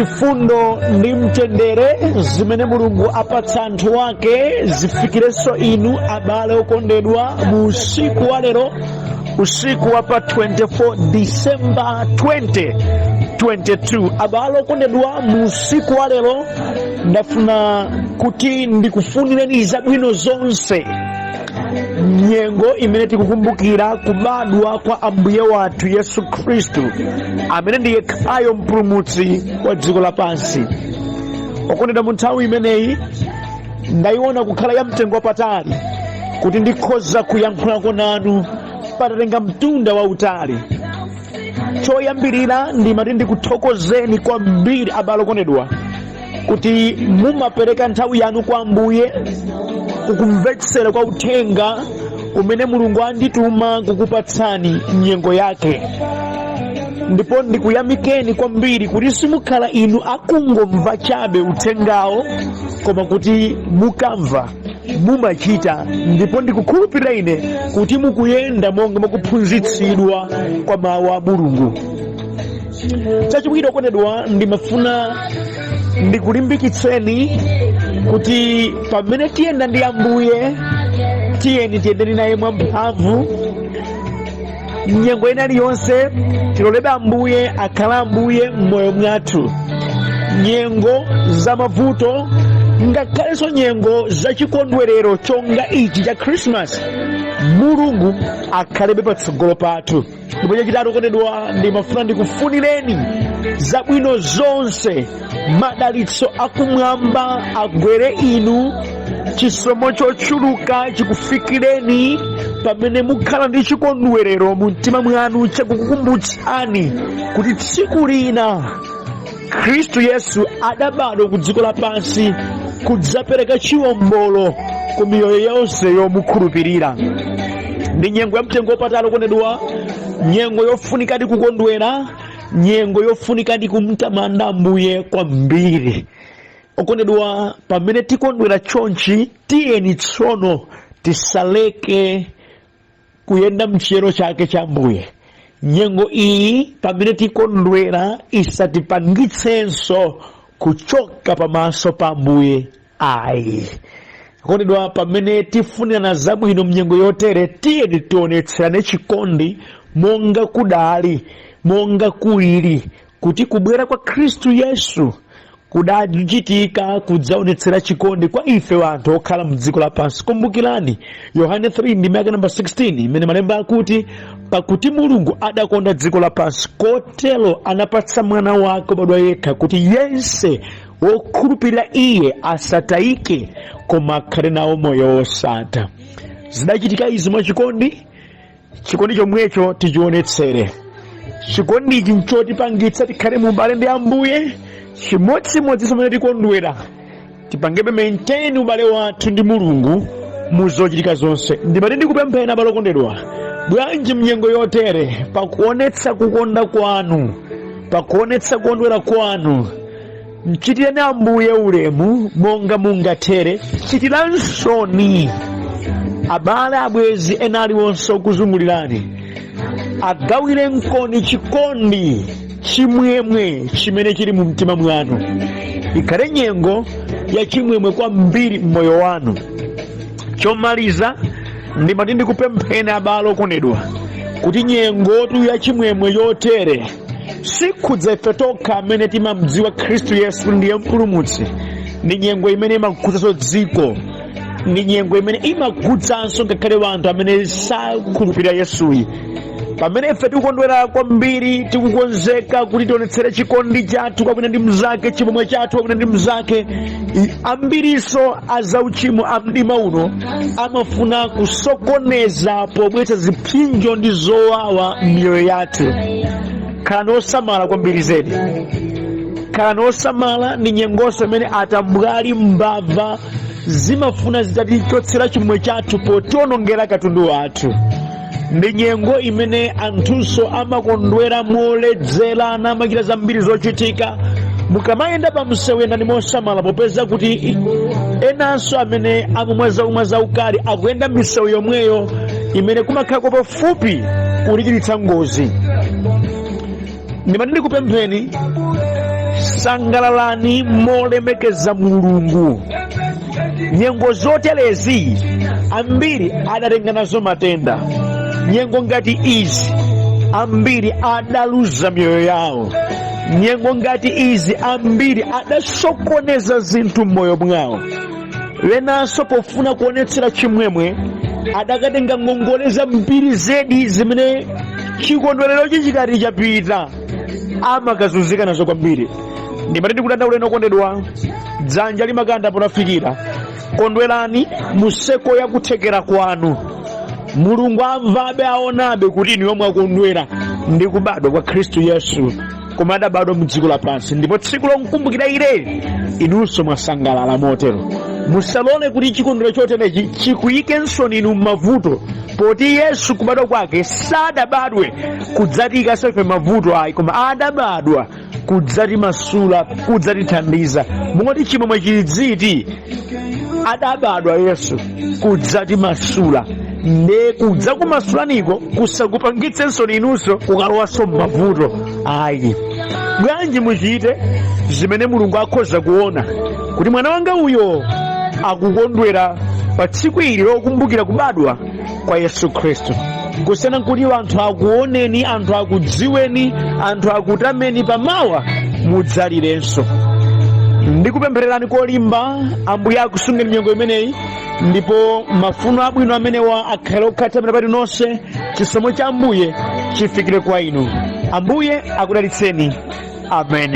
Chifundo ndi mtendere zimene Mulungu apatsa anthu ake zifikirenso inu abale okondedwa mu usiku wa lero, usiku wa pa 24 Disemba 2022. Abale okondedwa, mu usiku wa lero ndafuna kuti ndikufunireni zabwino zonse nyengo imene tikukumbukira kubadwa kwa Ambuye wathu Yesu Khristu, amene ndi yekhayo mpulumutsi wa dziko lapansi. Okondedwa, mu nthawi imeneyi ndayiona kukhala ya mtengo wapatali kuti ndikhoza kuyankhulako nanu patatenga mtunda wautali. Choyambirira, ndimati ndikuthokozeni kwambiri, abale okondedwa, kuti mumapereka nthawi yanu kwa Ambuye kukumvetsera kwa uthenga umene Mulungu andituma kukupatsani nyengo yake. Ndipo ndikuyamikeni kwambiri kuti simukhala inu akungomva chabe uthengawo, koma kuti mukamva mumachita. Ndipo ndikukhulupirira ine kuti mukuyenda monga mukuphunzitsidwa kwa mawu a Mulungu. Chachiwiri, okondedwa, ndimafuna ndikulimbikitseni kuti pamene tiyenda ndi Ambuye, tiyeni tiyendeni naye mwamphamvu. Nyengo ina iliyonse tilolebe Ambuye akhala Ambuye m'moyo mwathu, nyengo za mavuto ngakhalenso nyengo za chikondwerero chonga ichi cha Christmas, Mulungu akhalebe patsogolo pathu. Ndipo chachitatu, okondedwa, ndimafuna ndikufunireni zabwino zonse, madalitso akumwamba agwere inu, chisomo chochuluka chikufikireni pamene mukhala ndi chikondwerero mu mtima mwanu chakukukumbutsani kuti tsiku lina Khristu Yesu adabadwa ku dziko lapansi kudzapereka chiwombolo ku miyoyo yonse yomukhulupirira. Ndi nyengo ya mtengo wapatali, okondedwa, nyengo yofunikadi kukondwera, nyengo yofunikadi kumtamanda Ambuye kwambiri. Okondedwa, pamene tikondwera chonchi, tiyeni tsono tisaleke kuyenda mchiyero chake cha Ambuye. Nyengo iyi pamene tikondwera isatipangitsenso kuchoka pamaso pa Ambuye ayi. Okondedwa, pamene tifunirana zabwino mnyengo yotere, tiyeni tionetserane chikondi monga kudali, monga kulili, kuti kubwera kwa Khristu Yesu kudachitika kudzaonetsera chikondi kwa ife wanthu okhala mdziko lapansi. Kumbukirani Yohane 3 ndime yake namba 16, imene malemba akuti, "Pakuti Mulungu adakonda dziko lapansi kotero anapatsa mwana wake wobadwa yekha, kuti yense wokhulupirira iye asatayike koma akhale nawo moyo wosatha." Zidachitika izi mwachikondi. Chikondi chomwecho tichionetsere. Chikondichi nchotipangitsa tikhale mu ubale ndi Ambuye. Chimodzimodzi pamene tikondwera, tipangebe maintain ubale wathu ndi Mulungu mu zochitika zonse. Ndimati ndikupempheni, abale okondedwa, bwanji mnyengo yotere, pakuonetsa kukonda kwanu, pakuonetsa kukondwera kwanu, mchitireni Ambuye ulemu monga mungathere. Chitiransoni abale, abwezi ena aliwonse okuzungulirani, agawirenkoni chikondi, chimwemwe chimene chili mu mtima mwanu. Ikhale nyengo ya chimwemwe kwambiri m'moyo wanu. Chomaliza, ndimati ndikupempheni, abale okondedwa, kuti nyengotu ya chimwemwe yotere sikhudza ife tokha amene timamdziwa Khristu Yesu ndiye mpulumutsi. Ndi nyengo imene imakhudzanso dziko, ndi nyengo imene imakhudzanso ngakhale wanthu amene sakhulupirira Yesuyi. Pamene ife tikukondwera kwambiri, tikukonzeka kuti tionetsere chikondi chathu kwa wina ndi mnzake, chimwemwe chathu kwa wina ndi mnzake, ambiriso azauchimo a mdima uno amafuna kusokoneza pobweretsa zipsinjo ndi zowawa m'miyoyo yathu. Khalani osamala kwambiri zedi, khalani osamala. Ndi nyengonso imene atambwali, mbava zimafuna zitatichotsera chimwemwe chathu potionongera katundu wathu. Ndi nyengo imene anthunso amakondwera moledzera, namachita zambiri zochitika. Mukamayenda pa msewu, yendani mosamala, popeza kuti enanso amene amamwa zakumwa zaukali akuyenda misewu yomweyo imene kumakhala pafupi kulikiritsa ngozi. Ndimati ndikupempheni, Sangalalani molemekeza Mulungu. Nyengo zoterezi ambiri adatenga nazo matenda. Nyengo ngati izi ambiri adaluza miyoyo yawo. Nyengo ngati izi ambiri adasokoneza zinthu m'moyo mwawo. Wenanso pofuna kuonetsera chimwemwe adakatenga ngongole zambiri zedi zimene chikondwererochi chikati chapita amakazunzika nazo kwambiri. Ndimati ndikudandauleni okondedwa, dzanja limakanda ponafikira. Kondwerani museko ya kuthekera kwanu. Mulungu amvabe, aonabe kuti inu yomwe akondwera ndi kubadwa kwa Khristu Yesu koma adabadwa mu dziko lapansi, ndipo tsiku lomkumbukira ileli inunso mwasangalala motero. Musalole kuti chikondwerero choterechi chikuyikenso inu m'mavuto, poti Yesu kubadwa kwake sadabadwe kudzatiikanso ife mavuto ayi, koma adabadwa kudzatimasula, kudzatithandiza. Mungoti chimwemwe chidziti adabadwa Yesu kudzatimasula, nde kudzakumasulaniko kusakupangitsenso inunso kukalowanso m'mavuto ayi. Bwanji muchite zimene Mulungu akhoza kuona kuti mwana wanga uyo akukondwera pa tsiku ili lokumbukira kubadwa kwa Yesu Khristu, kusiyana nkuti anthu akuoneni, anthu akudziweni, anthu akutameni, pamawa mudzalirenso. Ndikupemphererani kolimba, Ambuye akusungeni nyengo imeneyi, ndipo mafuno abwino amenewa akhale okhathamira pali nonse. Chisomo cha Ambuye chifikire kwa inu. Ambuye akudalitseni. Amen.